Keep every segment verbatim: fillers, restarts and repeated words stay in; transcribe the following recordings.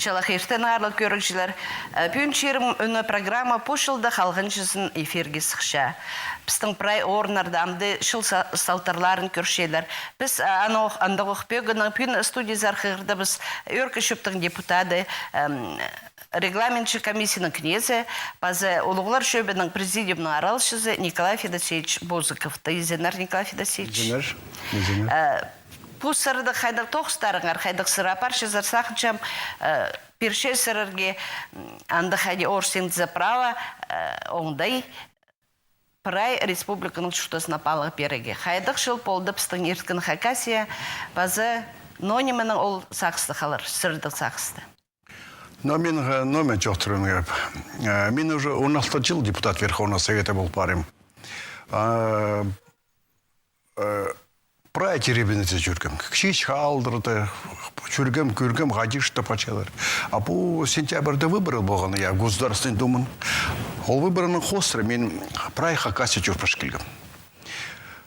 Чалахай иртеннең, аарлығ кӧрігҷілер. Э, «Пӱӱн чирім ӱні» программа пу чылда халғанҷызын эфирге сыхча. Пістің прай орыннарда амды чыл са-, салтарларын кӧрчелер. Піс, а, андағох, андағох пӧгіннең пӱӱн студиязар хығырдабыс Ӧӧркі Чӧптің депутады, эм, регламентчі комиссияның кнезі, паза Улуғлар чӧбінің президиумның араласчызы Николай Федосеевич Бузыковты. Изеннер, Николай Федосеевич. Изеннер. Изеннер. Э, пу сырды хайдағ тоғыстарыңар, хайдағ сыр апарчазар, сағынчам, э, пирче сірерге, м, андағ хайди орыс тілінзер права, э, оңдай прай республиканың чуртазына палығ пирерге. Хайдағ чыл полды пістің ирткен Хакасия, паза ноо нименең ол сағыста халар, сірернің сағыста? Но мин, э, ноо ниме чоохтирға кирек. Э, мин уже он алты чыл депутат Верховного Совета полып парим. А, э, прай чирібінерде чӧргем. Кічіҷек аалларда чӧргем, кӧргем, хайди чуртап парчалар. А пу сентябрьде выборы полған, я, Государственный Думаның. Ол выборның хоостыра мин прай Хакасия чӧр парча килгем.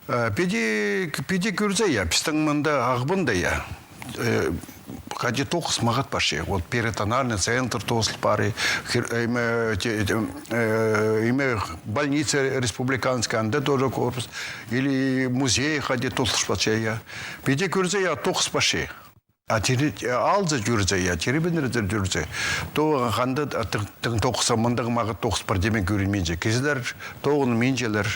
Э, піди, піди кӧрзе, я, пістің мында Ағбанда, я, э, хайди тоғыс мағат парча. Вот перитонеальный центр тоозыл пари, хир-, э, име, те-, те-, э, име, больница республиканская, анда тоже корпус, или музей хайди тоозыл парча, я. Піди кӧрзе, я, тоғыс парча. А чирі-, э, аалзар чӧрзе, я, чирібінерзер чӧрзе, то анда, а, тың, тың тоғыс, мындағ мағат тоғыс пар теен кӧрінминче. Кізілер тоғынминчалар.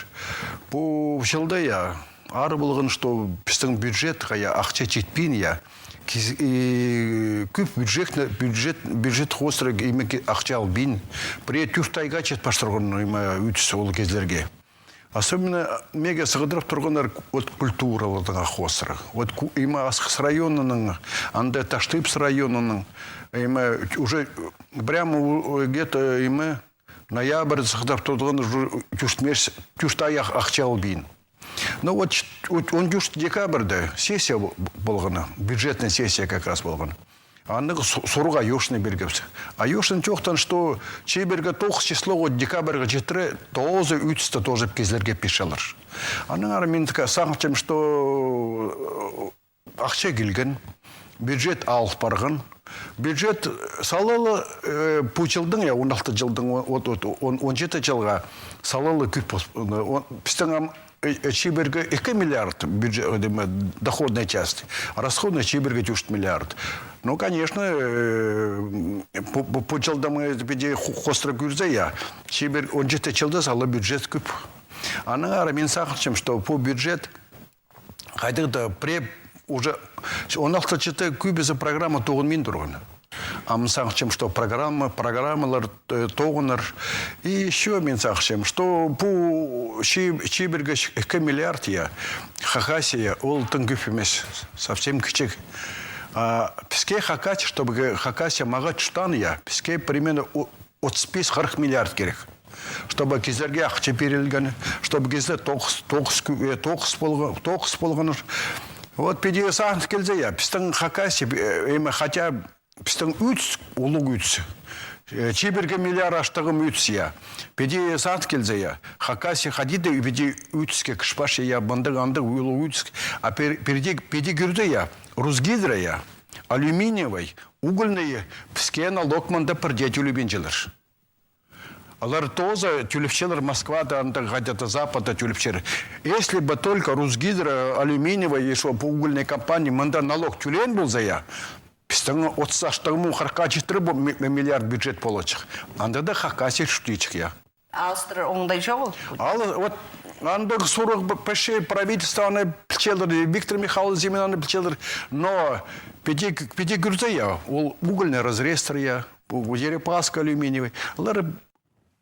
Пу чылда, я, аар полған, что пістің бюджетке, я, ахча читпин, я. Киз-, и, кӧп бюджет, бюджет, бюджет хоостыра име ки-, ахча албин. Пірее тӧрт айға читпес турған, име, ӱдіс ол кізілерге. Особенно, а, меге сығдырып турғаннар от культураларның хоостыра. Вот ку-, име Асхыс районының, анда Таштыпсы районының, име, уже прямо у-, у-, где-то, име, ноябрь сығдырып турған уже тӧрт мес-, тӧрт ай ах-, ахча албин. Ну вот, ч-, вот он тӧрт декабрьда сессия бо-, полған, бюджетная сессия как раз полған. Аны су-, сурығ Айошны пиргебіс. Айошны чоохтаан, что чибіргі тоғыс числоға, декабрьға читіре, тооза ӱдісті тоозып кізілерге пирчелер. Аннаңар мин тігі сағынчам, что, э, ахча килген, бюджет алып парған. Бюджет салылы, э, пу чылдың, я, он алты чылдың, он, он, он, он, он читі чылға салылы кӧп пос-, он, пістің ам Э, э, чибіргі ікі миллиард бюджет, э, деме, доходная часть, расходная чибіргі тӧрт миллиард. Ну, конечно, э, м, пу, пу, пу чылда мы піди хо-, хоостыра кӧрзе, я, чибір он читі чылда сала бюджет кӧп. Аннаңар мин сағынчам, что пу бюджет хайдағ-да пре-, уже он алты чылда кӧбізі программа тоғынмин турған. Ам сағынчам, что программа, программалар, э, тоғынар. И ещё мин сағынчам, что пу чи-, чибіргі ікі миллиард, я, Хакасия, ол тың кӧп нимес, совсем кічіг. А піске Хакасия, чтобы Хакасия мағат чуртаан, я, піске примерно о-, отыс пис-хырых миллиард кирек. Чтобы кізілерге ахча пирілген, чтобы кізілер тоғыс, тоғыс кӧ-, э, тоғыс полға-, тоғыс полғаннар. Вот піди сағын килзе, я, пістің Хакасия, э, име, хотя пістің ӱдіс, улуғ ӱдіс. Э, чибіргі миллиард аштығым ӱдіс, я. Піди сағын килзе, я. Хакасия хайди даа піди ӱдіске кірче, я, мындағ андағ улуғ ӱдіс. А пер-, піди, піди кӧрзе, я. Русгидро, я. Алюминиевый, угольный, піске налог мында пірдее тӧлебинчелер. Олар тоже тӧлепчелер Москвада, анда хайда-да Западта тӧлепчелер. Если бы только Русгидро, алюминиевый, и что, по угольной компании мында налог тӧлеен полза, я, пістің отыс аштығ муң хырыхха читіре бу ми-, ми-, миллиард бюджет поларҷых. Анда даа Хакасия чуртирҷых, я. Алыстырар оңдай чоғыл. Ал, вот, андағ сурығ п-, пасча, правительство аны пілчелер, Виктор Михайлович Зимин аны пілчелер, но піди, піди кӧрзе, я, ол угольный разрезтер, я, пу, пу Дерипаска алюминиевый. Олар,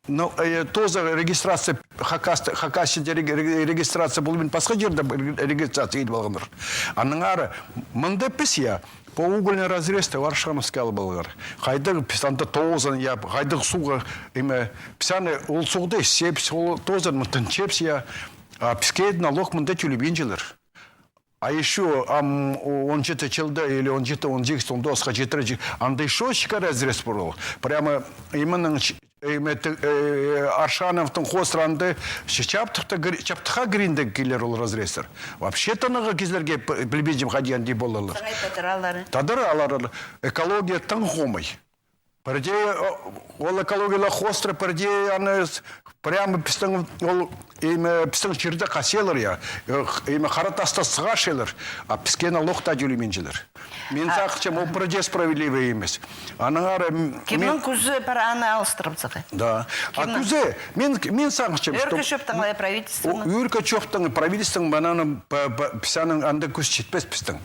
ну, э, тоже регистрация, Хакас-, Хакасияда реги-, реги-, регистрация полбин, пасха чирде ре-, регистрация идіп алғаннар. Аннаңар мында піс, я, по угольный разрезтер Аршановский алып алғар. Хайдағ піс анда тоозын, я, хайдағ суғ, име, піс аны ол суғда ісчебіс, ол тоозын мында тынчабыс, я. А піске налог мында тӧлебинчелер. А ещё ам о-, он читі чылда или он читі, он сигіс, он тоғысха читіре, анда ещё чіке разрез пар ол. Прямо именно ч-, име, т-, э, Аршановтың хоостыра анда ч-, чаптыхта кір-, чаптыхха кіргенде килер ол разрезтер. Вообще таныға кізілерге п-, пілбинчем, хайди андағ поларлар. Сағай тадар ааллары. Тадар ааллары. Экология тың хомай. Пірдее, о, ол экологиялығ хоостыра пірдее аны с-, прямо пістің ол, име, пістің чирде хазиялар, я. Э, х-, име, хара тасты сығарчалар, а піске налог таа тӧлеминчелер. Мин сағынчам, ол пірдее справедливо нимес. Аннаңар, м, кемнің кӱзі пар аны алыстырыбызарға? Да. А кӱзі, мин, мин сағынчам, ӧӧркі чоптың, правительствоның. Ӧӧркі чоптың, правительствоның, мынаны п-, п-, піс аның анда кӱс читпес пістің.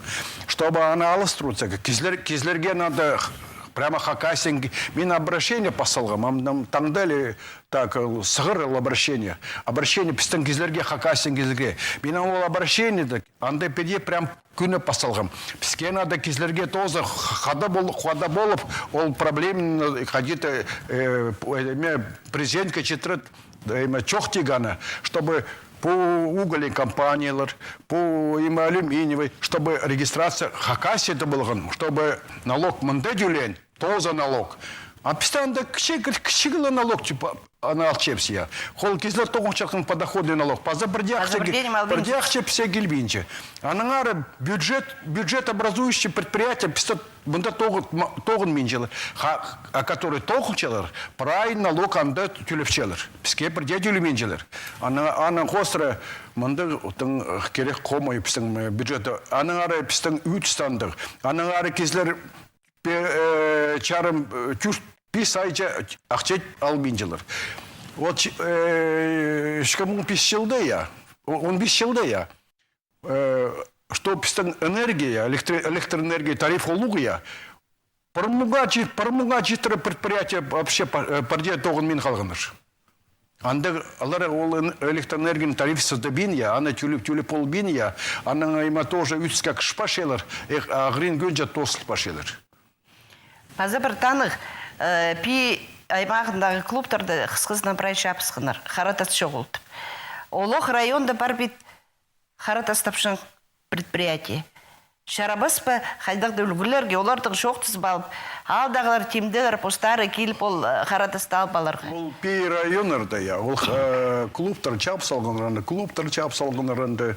Чтобы аны алыстырыбызарға, кізілер, кізілерге надо х-, прямо Хакасияның, мин обращение пас салғам, ам, ам, таңда ли, так, э, сығар ол обращение. Обращение пістің кізілерге, Хакасияның кізілерге. Мин ол обращениеде, анда пірдее прям кӱні пас салғам. Піске надо кізілерге тоже х-, хада бол-, хада полып, ол проблеманы хайди-да, э, п-, э, ме, президентке читіре, да, име, чох тигені, чтобы пу угольный компаниялар, пу, име, алюминиевый, чтобы регистрация Хакасияда полған, чтобы налог мында тӧлеен, тоже налог. А пісте анда кічіг-, кічіг ла налог, типа, аны алчабыс, я. Ол кізілер тоғынчатхан подоходный налог. Паза пірдее ахча, пірдее ахча піске килбинче. Аннаңар бюджет, бюджет образующий предприятие пісте мында тоғын-, ма-, тоғынминчалар. Ха-, а который тоғынчалар, прай налог анда тӧлепчелер. Піске пірдее тӧлеминчелер. Аны, аның хоостыра мында тың, э, кирек хомай пістің, э, бюджетте. Аннаңар пістің ӱт стандығ. Аннаңар кізілер пе-, э, чарым, э, тӧрт-пис айҷа ахча албинчалар. Вот, э, ікі муң пис чылда, я, о-, он пис чылда, я, э, что пістің энергия, электро-, электроэнергия тариф улуғ, я, пір муңға чит-, пір муңға читіре предприятие вообще па-, э, пірдее тоғынмин халғаннар. Анда олар ол эн-, электроэнергияның тарифсызы бин, я, аны тӧлеп, тӧлеп полбин, я, анаң, име, тоже ӱтіс кӧк ышпасчалар, эх, а хырин кӱнҷе тоозылбасчалар. Паза пір таных, э, Пии аймағындағы клубтарда хысхызынаң прай чаапсынғаннар, хара тас чоғыл тіп. Олох районда пар пит хара тас тапчаң предприятие. Чарабас па хайдағ-да ӱлгӱлерге, оларның чоохтазып алып, аалдағылар тимдеглер постары киліп, ол, э, хара тасты алып аларға? Ол Пии районнарда, я, ол, э, клубтар чаап салғаннар анда, клубтар чаап салғаннар анда,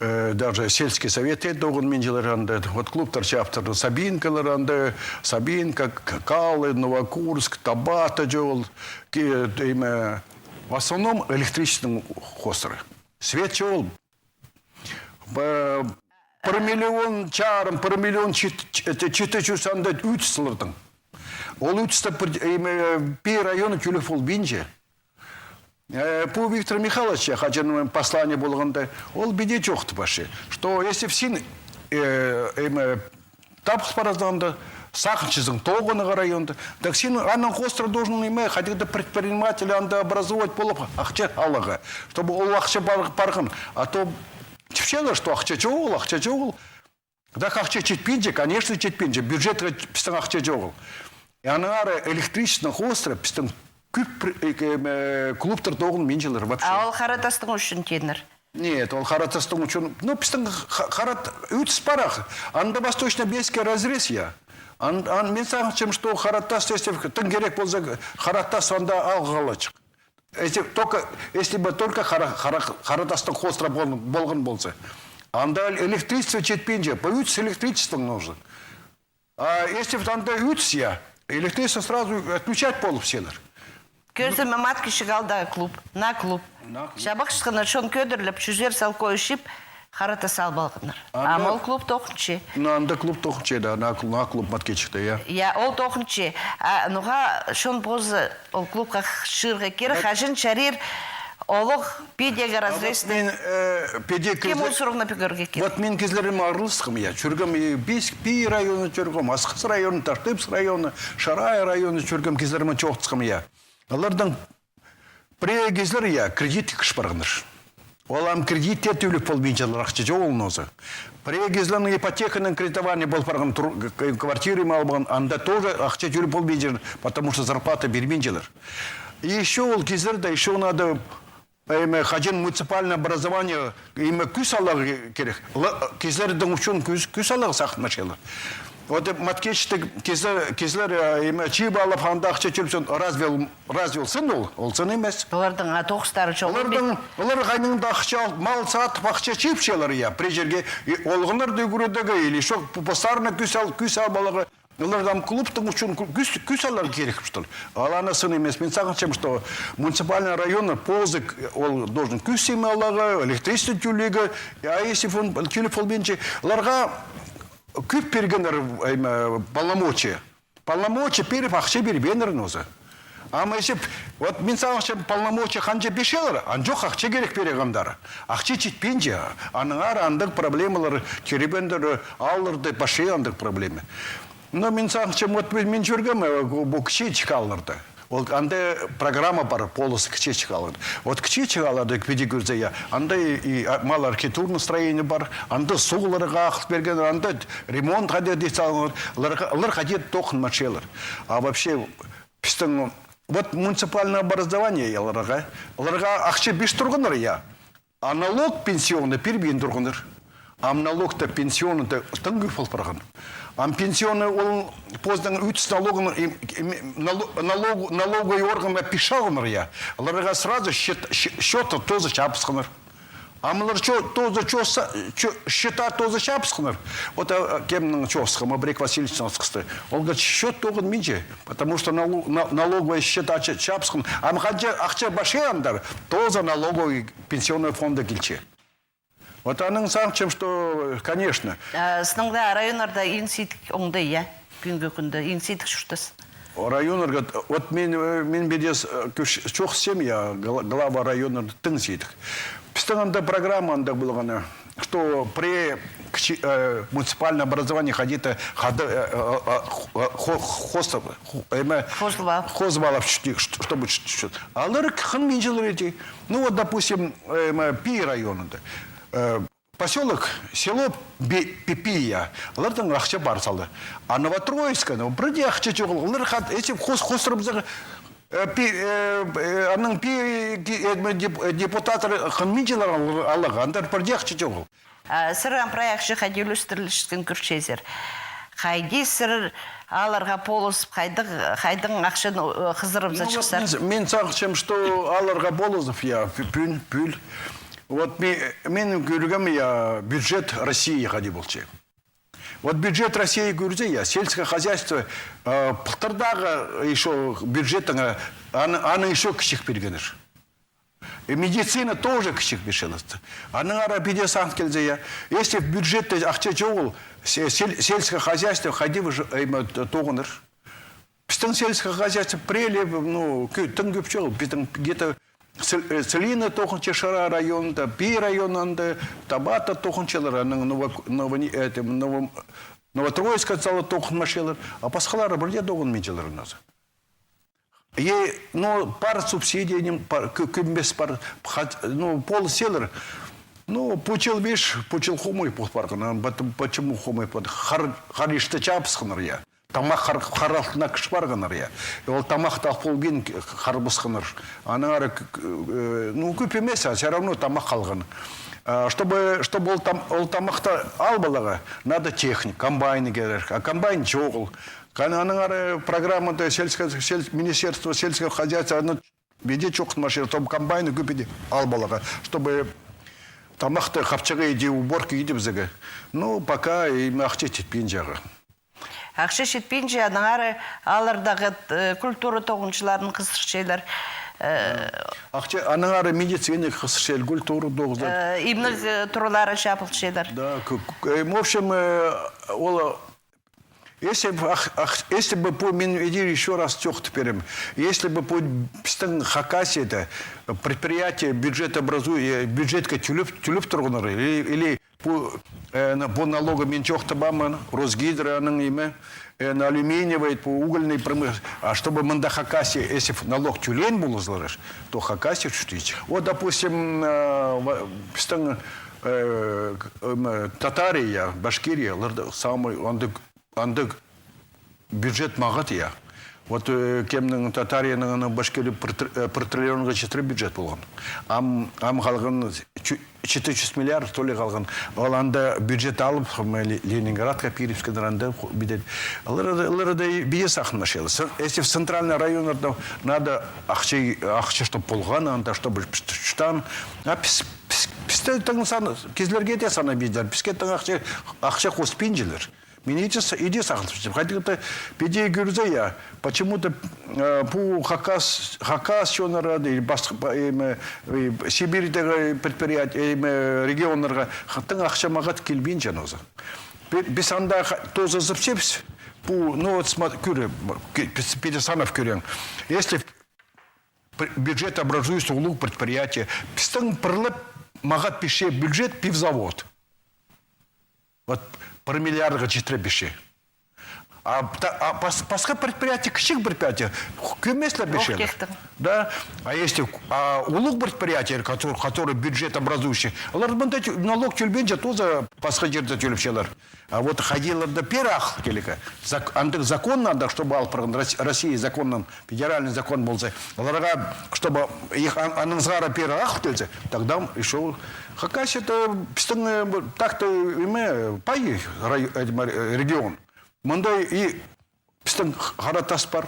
э, даже сельский совет тоғынминчалар анда, вот клубтар чаап салғаннар, Сабинкалар анда, Сабинка, К-, Калы, Новокурск, Табата чоғыл, ки-, име, в основном электричествоның хоостыра. Свет чоғыл. П-, пір миллион чарым, пір миллион чит-, чит-, читі чӱс анда ӱт салдырдың. Ол ӱтісті пір, име, Пии районы тӧлеп полбинча. Э, пу Виктор Михайлович, я, хаҷан послание полғанда, ол пу дее чоохтапча, что если б син, э, име, табыс парзаң анда, сағынчазың тоғынарға районда. Так син аның хоостыра должен, име, хайдағ-да предприниматель анда образовать полып, ахча аларға, чтобы ол ахча пар-, парған. А то тіпчелер, что ахча чоғыл, ахча чоғыл. Так ахча читпинче, конечно, читпинче. Бюджетке пістің ахча чоғыл. И аннаңар электричествоның хоостыра пістің кӧп пр-, э, э, клубтар тоғынминчалар вообще. А ол хара тастың ӱчӱн тееннер? Нет, ол хара тастың ӱчӱн, ну, пістің ха-, хара т-, ӱт парах, анда восточно-бесский разрез, я. Ан-, ан-, мин сағынчам, что хара тас, если тың кирек полза, хара тас анда алғалачых. Если только, если бы только хара, хара, хара тастың хоостыра бол-, полған полза. Анда электричество читпинче, по ӱт электричествоның нужен. А если б анда ӱт, я, электричество сразу отключать полып салар. Кӧзіме, Маткечік аалдағы клуб, «Наа клуб». «Наа клуб». Чабахчатханнар, чон кӧдіріліп, чӱзер салкой ічіп, хара тас алып алғаннар. Ам ол клуб тоғынча. Ну, анда клуб тоғынча, да, «Наа клуб», «Наа клуб» Маткечікте, я. Я, ол тоғынча. А ноға чон позы ол клубха чыырға кирек, хаҷан чарир олох пу дее разрезті. Кем ол сурығны пӱгерге кирек? Вот мин кізілерім араласхам, я, чӧргем, и Пии районы чӧргем, Асхыс районы, Таштыпск районы, Шарай районы чӧргем, кізілерім чоохтасхам, я. Оларның пірее кізілер, я, кредит кізі парғаннар. Ол ам кредитке тӧлеп полбинчалар, ахча чоғыл нооза. Пірее кізілернің ипотеканың кредитование пол парған, тур-, к-, квартира алып алған, анда тоже ахча тӧлеп полбинчалар, потому что зарплата пирбинчелер. И ещё ол кізілерде, ещё надо, эме, хаҷан муниципальное образование, эме, кӱс аларға кирек. Ла-, кізілернің ӱчӱн кӱс, кӱс аларға сағынминчалар. Вот, э, Маткечікте кізі-, кізілер, э, эме, чыып алып, анда ахча тӧлепчең, разве ол, разве ол сын ол? Ол сын нимес. Оларның, а, тоғыстары чоғыл. Оларның, олар хайдаң-да ахча алып, мал сатып, ахча чыыпчалар, я, пір чирге, и олғаннар даа ӱгредерге, или ещё п-, постарына кӱс ал-, кӱс алып аларға. Оларға ам клубтың ӱчӱн кӱ-, кӱс, кӱс аларға кирек, что ли? Ол аны сын нимес. Мин сағынчам, что муниципальный районның позы, ол должен кӱс ниме аларға, электричество тӧлирге, а если фон-, тӧлеп полбинча, оларға кӧп пиргеннер, эм, полномочия. Полномочия пиріп, ахча пирбееннер нооза. Ам если б, вот мин сағынчам, полномочия ханҷа пирчелер, анҷох ахча кирек пирерге андар. Ахча читпинче, аннаңар андағ проблемалар, киребеннер, аалларда пасча андағ проблема. Но мин сағынчам, вот мин, мин чӧргем, э, пу кічіҷек аалларда. Ол анда программа пар, полос кічіҷек ааллар. Вот кічіҷек аалларда піди кӧрзе, я, анда и, и, а, мал архитектурный строение пар, анда суғларға ағыл пиргеннер, анда ремонт хайди даа салғаннар, оларға, олар хайди тоғынмасчалар. А вообще, пістің, вот муниципальное образование, я, оларға, оларға ахча пирче турғаннар, я. А налог пенсионный пирбин турғаннар. Ам налог та, пенсионный та тың кӧп пол парған. Ам пенсионный ол позының ӱс налогын, им, им, нало-, налог-, налоговый органға пирче алғаннар, я. Оларға сразу счет, сче-, счета тооза чаабысханнар. Ам олар чо-, тооза чоса-, чо-, счета тооза чаабысханнар. Вот, а, а, кемнең чоохтасхам, Абрек Васильевичнең чоохтасхам. Ол, говорит, счет тоғынминча. Потому что налу-, на-, налоговый счета ча-, чаабысхан. Ам ханҷа ахча пасча андар, тооза налоговый пенсионный фонда килче. Вот анаң сағынчам, что, конечно. А, сыныңда районнарда иң сидік оңдай, я? Кӱнгі кӱнде иң сидік чуртас. Районнарға, вот мин, э, мин піди с-, э, кӧр-, чоохтасчам, я, гла-, глава районнарда тың сидік. Пістің анда программа анда полған, что при кічі-, э, муниципальное образование хайди-да хада-, э, э, э, хо-, хо-, хостап, хо-, эме, хозылып ал. Хозылып алып чӧрче, что-, чтобы чӧ-, чӧ-, алар хынминчалар иди. Ну вот, допустим, эме, Пии районында, э, посёлок, село Пи-, Пи-, Пия, аларның ахча пар сала. А Новотроицкта, ну, пірдее ахча чоғыл. Алар хат-, если хос-, хостырыбызарға, э, Пи-, э, э, аның Пии ки-, э, деп-, э, депутаттар хынминчалар ал-, аларға, андар пірдее ахча чоғыл. А сірер ам прай ахча хайди ӱлестірілчеткен кӧрчезер? Хайди сірер аларға полызып, хайдағ-, хайдағ ахчаны, э, хызырыбызарҷыхсар? Ну, вот мин, мин сағынчам, что аларға полызып, я, пӱ-, пӱӱл, пӱӱл. Вот ми-, мин кӧргем, я, бюджет России хайди полча. Вот бюджет России кӧрзе, я, сельское хозяйство, э, пылтырдағы ещё бюджеттің, э, аны, аны ещё кічіг пиргеннер. И медицина тоже кічіг пирчелер. Аннаңар піди сағын килзе, я. Если в бюджетте ахча чоғыл, се-, сель-, сельское хозяйство хайди уже, эме, т-, тоғынар. Пістің сельское хозяйство пірее ле, ну, кӧ-, тың кӧп чоғыл. Пістің где-то Цел-, э, Целина тоғынча Шира районында, Пии районында, Табатта тоғынчалар, анаң Ново-, Ново-, этим, Ново-, Новотроицкта сала тоғынмасчалар, а пасхалары пірдее тоғынминчалар нооза. И, ну, пар субсидия, ним пар, кӧ-, кӧмес пар, хат-, ну, полысчалар. Ну, пу чыл пис, пу чыл хомай пол парған, а пот-, почему хомай пол? Хар, хар ишті чаабысханнар, я. Тамах хар, хар алтына кірче парғаннар, я. И ол тамахты ал полбин харбысханнар. Аннаңар, к-, к-, э, ну, кӧп нимес, а всё равно тамах халған. А, чтобы, чтобы ол там, ол тамахты алып аларға, надо техник, комбайн кирек. А комбайн чоғыл. Кан-, аннаңар, э, программада сельское, сель-, министерство сельского хозяйства, оно піди чоохтап, чтобы комбайны кӧп піди алып аларға, чтобы тамахты хапчаға иди, уборка идібізерге. Ну, пока и ахча читпинче ағаа. Ахча читпинче, аннаңар алардағы, э, культура тоғынҷыларын хызырчалар. Э, ахча, аннаңар медицина хызырчалар, культура тоғызар. Э, имнег, э, туралары чабылчалар. Да, к-, к-, э, в общем, э, ол Если бы, ах, ах, если бы пу, мин иди ещё раз чоохтап пирем, если бы пу пістің Хакасияда предприятие бюджет образу-, э, бюджетке тӧлеп, тӧлеп турғаннар, или, или пу, э, на, пу налогы мин чоохтабаам, Росгидроның, ниме, э, на алюминиевый, пу угольный промышленность, а чтобы мында Хакасия, если б налог тӧлеен ползалар, то Хакасия чуртирҷых. Вот, допустим, э, ва-, пістің, э, к-, эм, э, Татария, Башкирия, оларда самый андағ андағ бюджет маңат, я. Вот, э, кемнің, Татарияның, анаң Башкирия пір тр-, э, пір триллионға читіре бюджет полған. Ам, ам халған чу-, читі чӱс миллиард, то ли, халған. Ол анда бюджет алып, м, Ле-, Ленинградқа пирібіскеннер, анда ху-, піди. Олар, олар даа піди сағынмасчалар. Ц-, если в центральный районнарда надо ахча, ахча, чтоб полған, анда, чтобы піс-, чуртаан. А піс-, піс-, пісті тың сан-, кізілерге дее санабинчалар. Піске тың ахча, ахча хоспинчалар. Мин иди, иди сағынчам. Хайди-да піди кӧрзе, я, почему-то, э, пу хакас, хакас чоннары, или пас-, па-, эме, э, Сибирьдегі предприятие, эме, регионнарға х-, тың ахча мағат килбинче ноза. Пе-, піс анда ха-, тооза сыпчабыс, пу, ну вот, смо-, кӧре, ке-, піс, піди санап кӧрең. Если пр-, бюджет образуется улуғ предприятие, пістің пір ле мағат пише бюджет пивзавод. Вот пір миллиардха читіре пише. А та-, а пас-, пасха предприятие, кічіг предприятие, кӧмеслер пише. Да. А если, а улуғ предприятие, который, который бюджет образующий, олар мында тю-, налог тӧлбинче, тоже пасха чирде тӧлепчелер. А вот хайдағ-да пеер ағыл килерге. Зак-, андағ закон надо, чтобы алып парған Рос-, Россия законнаң, федеральный закон полза. Оларға, чтобы их ан-, аннаң сығара пеер ағыл килзе, тогда ещё Хакасия это пістің, э, так-то, эме, пай рай-, эме, регион. Мында и пістің хара тас пар,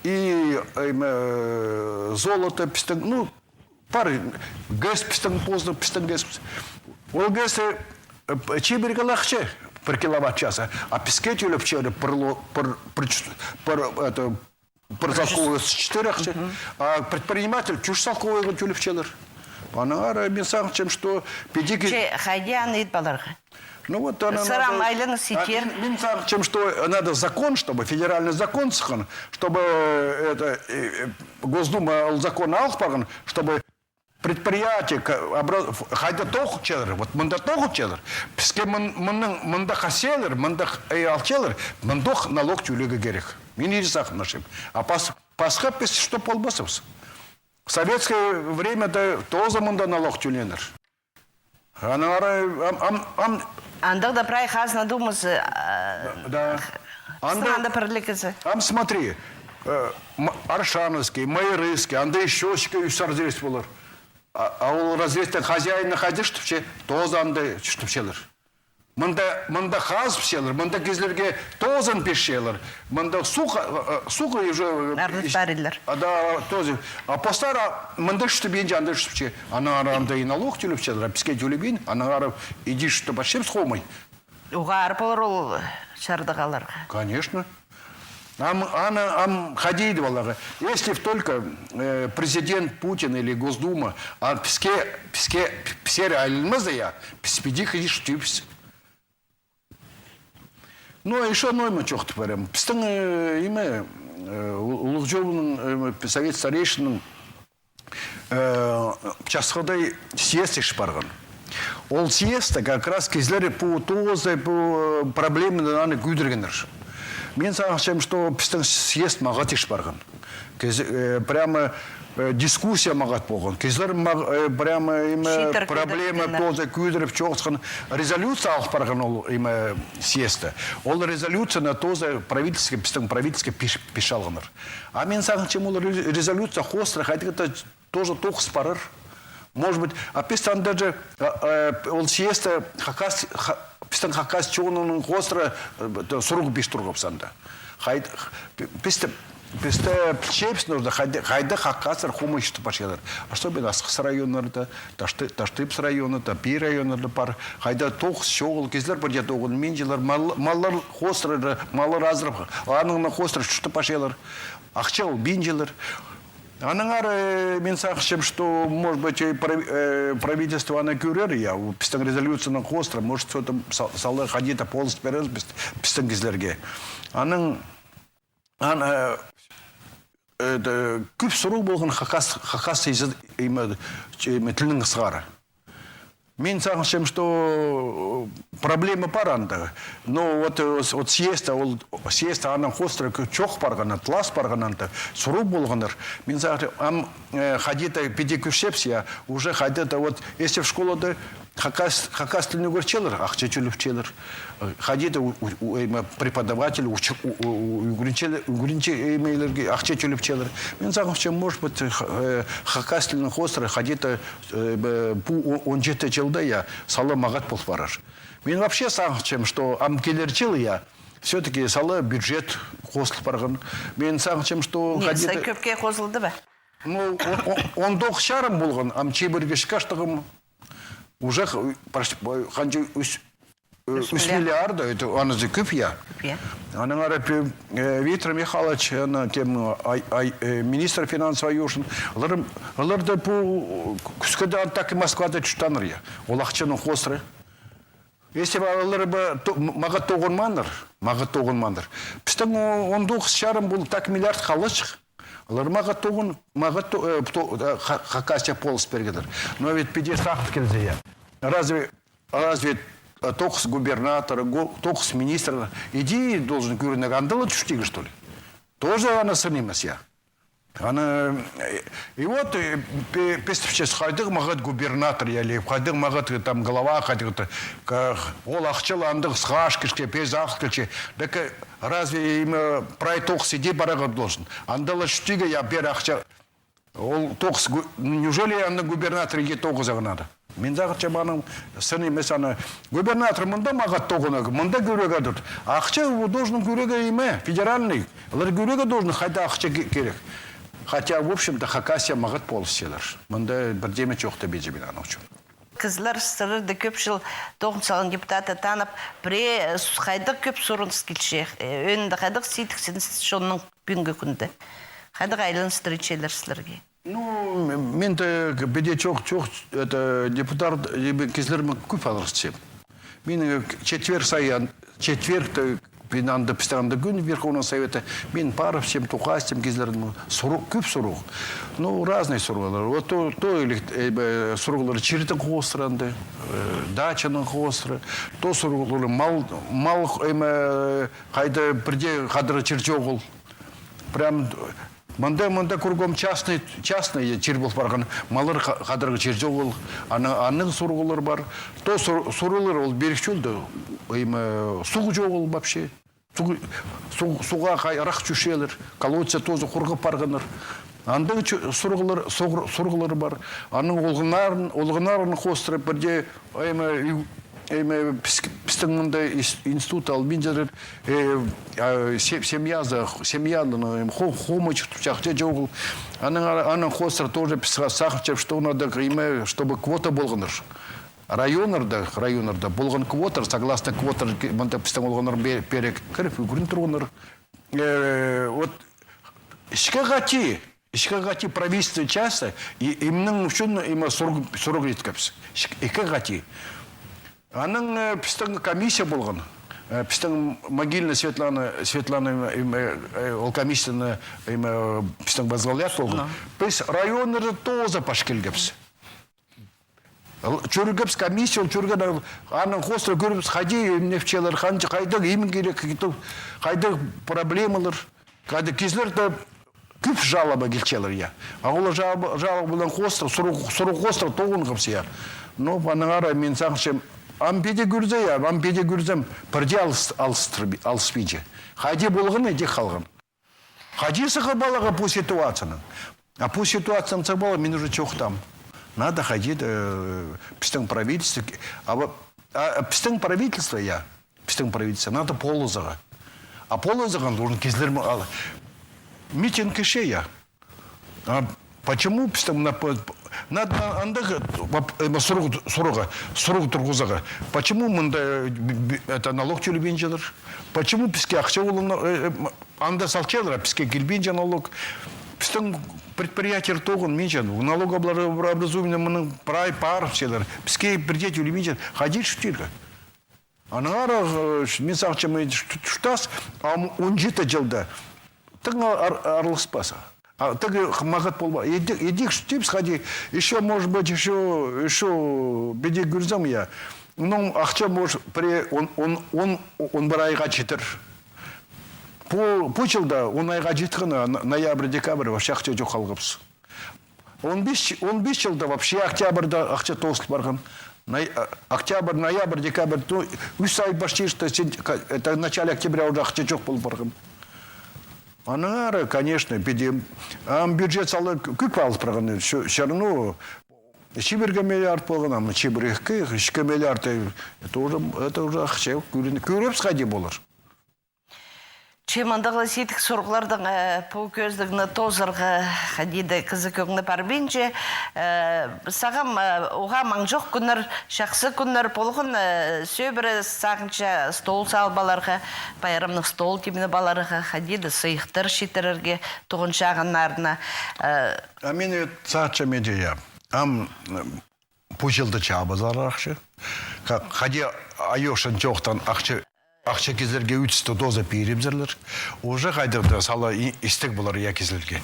и, эме, золото пістің, ну, пар, ГЭС пістің позы, пістің ГЭС. Ол ГЭС, э, чибіргі ла ахча пір киловатт часха, а піске тӧлепчелер пір ло-, пір, пір чу-, пір, это, пір салковайға читіре ахча, а предприниматель тӧрт салковайға тӧлепчелер. Аннаңар мин сағынчам, что піди ки- Че, хайди аны ит поларға? Ну вот, ана сырам надо, айланыс а, итер. Мин, мин сағынчам, что надо закон, чтобы федеральный закон сыххан, чтобы, э, это, э, э, Госдума ол закон алып парған, чтобы предприятие, ка-, обра-, ф-, хайда тоғынчалар, вот мында тоғынчалар, піске мын-, мыннаң, мында хазиялар, мында х-, э, алчалар, мындох налог тӧлирге кирек. Мин иди сағынчам. А пас-, пасха піс что полбасыбыс? Советское время да тоже мында налог тӧленер. Аннаңар ам, ам, ам. Андағ да прай хазна думазы, а, да. Анда, анда пірлігізі. Ам смотри, э, М-, Аршановский, Майрыйский, анда ещё ікӧс разрез полар. А, а ол разрезтің хозяины хайда чуртапча, тоже анда чуртапчалар. Мында, мында хазыпчалар, мында кізілерге тоозын пирчелер. Мында суғ, э, э, суғ уже, э, арнап парирлар. А, да, тоже. А постар, а, мында чуртабинча, анда чуртапча. Аннаңар анда и налог тӧлепчелер, а піске тӧлебин, аннаңар иди чуртап парчабыс хомай. Уғаа аар полар ол чардығ аларға. Конечно. Ам, аны, ам, хайди ит поларға. Если б только, э, президент Путин или Госдума, а піске, піске, піске айланмаза, я, піс піди хайди чуртирбыс. Ну, а ещё ноо ма чоохтап парам. Пістің, э, име, э, у-, улуғ чонның, э, совет старейшинның, э, часхыда съезд итче парған. Ол съездте как раз кізілер пу тооза, пу, э, проблеманы аны кӧдіргеннер. Мин сағынчам, что пістің съезд мағат итче парған. Кізі, э, прямо, э, дискуссия мағат полған. Кізілер мағ-, э, прямо, име, проблема тоже кӧдіріп чоохтасхан, резолюция алып парған ол, име, съездте. Ол резолюцияны тоже правительство, пістің правительство пис-, писче алғаннар. А мин сағынчам, ол ре-, резолюция хоостыра хайдағ-да тоже тоғыс парар. Может быть, а піс анда же, а, а, ол съездте хакас, ха-, пістің хакас чонының хоостыра, э, сурығ пирче турғабыс анда. Хайд-, х-, пі-, пісті, пісті пілчебіс нужда, хайда, хайда хакастар хомай чуртап парчалар. Особенно Асхыс районнарда, Ташты-, Таштыпс районында, пір районнарда пар. Хайда тоғыс чоғыл, кізілер пірдее тоғынминчалар, мал-, маллар хоостыра, маллар азырап, аның на хоостыра чуртап парчалар. Ахча албинчалар. Аннаңар, э, мин сағынчам, что, может быть, э, прав-, э, правительство аны кӧрер, я, у, пістің резолюцияның хоостыра, может, что-то са-, сала хайди-да полыс пирербіс піс-, пістің кізілерге. Аның, ан-, э, это, кӧп сурығ полған хакас, хакас изі-, име, ч-, име, тілінең сығара. Мин сағынчам, что проблема пар анда. Но вот, э, с-, вот съездта, ол съездта аның хоостыра кӧ-, чоох парған, атлас парған анда, сурығ полғаннар. Мин сағынчам, ам, э, хайди-да піди кӧрчебіс, я, уже хайди-да вот, если в школада хакас, хакас тілін ӱгретчелер, ахча тӧлепчелер. Э, хайди-да у-, у-, у-, эме, преподаватель, уч-, у-, у-, у-, ӱгренче-, ӱгренче-, эмелерге ахча тӧлепчелер. Мин сағынчам, может быть, х-, э, хакас тілінің хоостыра хайди-да Э, бе, пу о-, он читі чылда, я, сала мағат пол парар. Мин вообще сағынчам, что ам килер чыл, я, все-таки сала бюджет хозыл парған. Мин сағынчам, что... Ні, хайди-да кӧпке хозылды ба? Ну, о-, о-, он тоғыс чарым полған, ам чибіргі чыкаштығым. Уже х-, почти, бо-, ханҷа ӱс, Э, ӱс миллиард. Ӱс миллиард, это, аны за кӧп, я. Кӧп, я. Анаң ары пе-, э, Виктор Михайлович, ана, кем, ай, ай, э, министр финансов Аюшин, олар, олар даа пу кӱскеде андағ Москвада чуртааннар, я. Ол ахчаның хоостыра. Если бы олар бы то-, м-, мағат тоғынмааннар, мағат тоғынмааннар. Пістің о-, он тоғыс чарым пол так миллиард халчых. Олар мағат тоғын, мағат то-, э, то-, э, Ха-, Хакасия полыс пиргеннер. Но ведь піди сағып килзе, я. Разве, разве, э, тоғыс губернатор, го-, тоғыс министр, иди должен кӧрінерге, андағ ла чуртирға, что ли? Тоже аны сын нимес, я. Аны, э, и вот, э, пе-, пестіпчес, хайдағ мағат губернатор, я ли, хайдағ мағат, э, там, глава, хайдағ, э, ка-, ол ахча ла андағ схаж кирче, пес ағыл килче. Так, э, разве им, э, прай тоғыс иди парарға должен? Андағ ла чуртирға, я, пеер ахча. Ол тоғыс гу-, неужели аны губернатор иди тоғызарға надо? Мин сағынчам, аның сын нимес, аны губернатор мында мағат тоғынарға, мында кӧрерге турт. Ахча должен кӧрерге име, федеральный. Олар кӧрерге должен, хайда ахча ке-, кирек. Хотя, в общем-то, Хакасия мағат полыс сыйлар. Мында пірдеме чох тіп пілчем мин аның ӱчӱн. Кізілер сірерді кӧп чыл тоғын салған депутатты танып, пірее с-, хайдағ кӧп сурыныс килче, э, ӧӧнінде хайдағ сидіксініс чонның пӱӱнгі кӱнде. Хайдағ айланыстар итчелер сірерге? Ну, м-, мин дее піди чох, чох, это, депутат, э, кізілермен кӧп алғыстапчам. Мин, э, четверг сайын, четвергте, мин анда, пістің анда кӱн Верховного Совета, мин парыбысчам, тоғасчам кізілернең, сурығ, кӧп сурығ. Ну, разный сурығлар. Вот то, то или, э, бе, сурығлар чирдің хоостыра анда, э, дачаның хоостыра, то сурығлар мал, мал, эме, хайда пірдее хадарарға чир чоғыл. Прям мында, мында кругом частный, частный чир пол парған, маллар ха-, хадарарға чир чоғыл, аны, аның сурығлар пар. То сур-, сурығлар ол пирік чолда, эме, суғ чоғыл вообще. Суғ, суғ, суға хайрах чӧрчелер, колодец тоже хурғап парғаннар. Андағ чу-, сурығлар, суғ-, сурығлар пар. Аның олғаннарын, олғаннарын хоостыра пірдее, эме, ю-, эме, піс-, пістің мында ис-, институт албинчалар, э, а, се-, семьязы, семьяны, эм, хо-, хомай чуртапча, ахча чоғыл. Аның, аның хоостыра тоже піс са-, сағынчам, что надо, эме, чтобы квота полғаннар. Районнарда, районнарда полған квоталар, согласно квоталар, ки-, мында пістің олғаннар пе-, пеер кіріп, ӱгрен турғаннар. Э, вот, ікі хати, ікі хати правительство частьта, и, имнің ӱчӱн, име, сурығ, сурығ иткебіс. Ікі, ікі хати. Анаң, э, пістің комиссия полған. Э, пістің Могильная Светлана, Светлана, име, э, ол комиссияны, име, пістің возглавлять полған. Ну. Піс районнарда тоже пас килгебіс. Л-, чӧргебіс комиссия, ол чӧрген, аның хоостыра кӧрібіс, хайди имнепчелер, ханҷа, хайдағ им кирек, хайдағ, хайдағ проблемалар. Хайдағ кізілерде кӧп жалоба килчелер, я. А ол жалоба, жалобаларның хоостыра, сурығ, сурығ хоостыра тоғынғабыс, я. Ну, анаң ары мин сағынчам, ам піди кӧрзе, я, ам піди кӧрзем, пірдее алыс-, алыстыр-, алыспинча. Хайди полған, иди халған. Хайди сығып аларға пу ситуацияны. А пу ситуацияны сығып аларға мин уже чоохтаам. Надо хайди, э, пістің правительство, а во-, а, а пістің правительство, я, пістің правительство, надо полызарға. А полызарға должен кізілер ме-, ал-, митинг кізі, я. А почему пістің мына по-, надо андағ, воп-, эме, сурығ, сурығ, сурығ турғызарға? Почему мында, э, б-, б-, это, налог тӧлебинчелер? Почему піске ахча олар, э, э, м-, анда салчалар, а піске килбинче налог. Пістің предприятиелер тоғынминча, налогообразование мының прай парыбысчалар. Піске пірдее тӧлебинче, хайди чуртирға? Анаң ары, э, мин сағынчам, чуртас, ам он читі чылда тың ар-, араласпас. А тігі мағат полба. Иди, иди, чуртирбыс, хайди, ещё, может быть, ещё, ещё піди кӧрзем, я. Ну, ахча, может, пірее он, он, он, он пір айға читер. Пу, пу чылда он айға читкен, а н-, ноябрь, декабрь вообще ахча чох халғабыс. Он пис, он пис чылда вообще октябрьда ахча тоозыл парған. Ноя-, а, октябрь, ноябрь, декабрь, то ӱс ай почти, что сен-, ка-, это в начале октября уже ахча чох пол парған. Анаң ары, конечно, піди, ам бюджет сала к-, кӧп алып парған, всё, всё равно чибіргі миллиард полған, ам чибіргі ікі, ікі миллиард, э, это уже, это уже ахча, кӧрін-, кӧрібіс хайди полар. Че мындағ ла сидік сурығлардаң, э, пу кӧзідігні тоозарға хайди даа кізі кӧңні парбинча, э, сағам, э, уғаа маң чох кӱннер, чахсы кӱннер полған, э, сӧбіре сағынча стол салып аларға, пайрамнығ стол тимнеп аларға, хайди даа сыйыхтар читірерге, туған чағыннарына, э. А мин вот сағынчам иди, я. Ам, м, пу чылда чаабазар ахча. Ха-, хайди Айошан чоохтаан ахча, ахча кізілерге ӱс туза пирібізерлер. Уже хайдағ-да сала и-, истіг полар, я, кізілерге.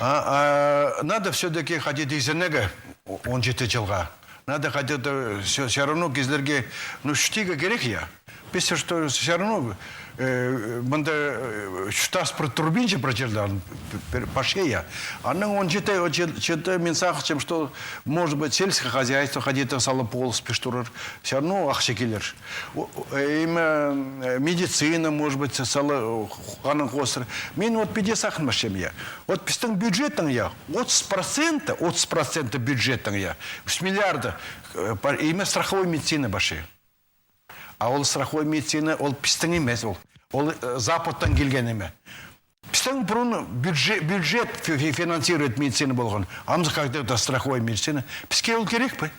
А, а, надо всё-таки хайди даа изенерге о-, он читі чылға. Надо хайди даа всё, всё равно кізілерге, ну, чӱстирге кирек, я. Пісте что, всё равно, э, мында, э, чуртас пір турбинча пір чирде, ан-, пір, пір пашия. Анаң он читі, он читі, мин сағынчам, что, может быть, сельское хозяйство хайди даа сала полыс пирче турар. Всё равно ахча килер. О, о, э, име, э, медицина, может быть, сала, о, анаң хоостыра. Мин вот піди сағынмасчам, я. Вот пістің бюджеттің, я, отыс процента, отыс процента бюджеттің, я, ӱс миллиарда, э, пар, име, страховой медицина пасча. А ол страховой медицина, ол пістің нимес ол. Ол, э, Западтаң килген ниме. Пістің пурун бюджет, бюджет фи-, фи-, финансирует медицина полған. Ам хайдағ-да страховой медицина. Піске ол кирек пе?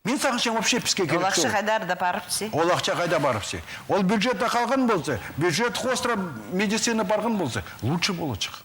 Мин сағынчам, вообще піске кирек. Ол ахча хайдар даа парыбысча. Ол ахча хайда парыбысча. Ол бюджетте халған полза, бюджет хоостыра медицина парған полза, лучше поларҷых.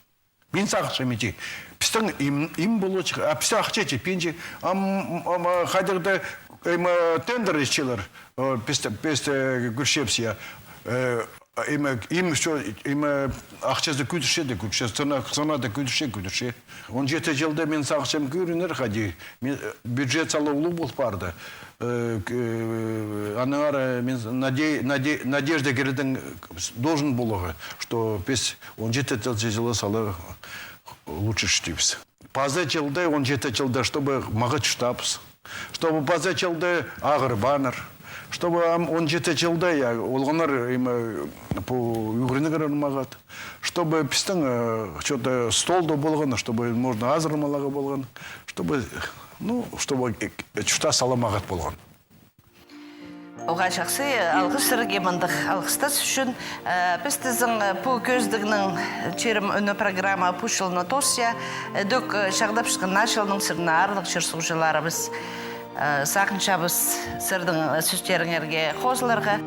Мин сағынчам иди. Пістің им, им поларҷых, а пісте ахча читпинче, ам, ам, а, хайдағ-да, эм, а, тендер итчелер, э, пісте, пісте кӧрчебіс, я, э, эм, им всё, эм, ахчазы кӧдірче дее кӧдірче, цена, цена даа кӧдірче, кӧдірче. Он читі чылда мин сағынчам кӧрінер хайди, мин, э, бюджет сала улуғ пол парды. Э, к-, э, аннаңар, э, мин наде-, наде-, надежда кирдең должен поларға, что піс он читі чылда сала лучше чӱстибіс. Паза чылда, он читі чылда, чтобы мағат чуртаабыс. Чтобы паза чылда ағырбааннар. Чтобы ам он читі чылда, я, олғаннар, име, пу ӱгренерге мағат. Чтобы пістің, э, что-то стол даа полған, чтобы можно азырамаларға полған. Чтобы, ну, чтобы, э, чуртас сала мағат полған. Уғаа чахсы, алғыс сірерге мындағ алғыстас ӱчӱн. Э, піс тізең, э, пу кӧзідігнің «Чирім ӱні» программа пу чылны тоосча. Ідӧк, э, чағдапчатхан Наа чылнаң сірерні аарлығ чир-суғҷыларыбыс. Э, сағынчабыс сірернің, э, сӧстеріңерге хозыларға.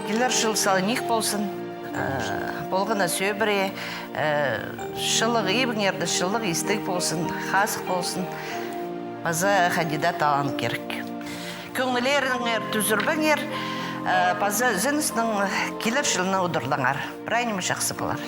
Килер чыл сала ниик ползын. Э, полған на сӧбіре, э, чылығ ибіңерде, чылығ истіг ползын, хазых ползын. Паза хайди даа талаан кирек. Кӧңнілеріңер тӱзірбеңер, э, паза ізеніснең килер чылны удурлаңар. Прай ниме чахсы полар.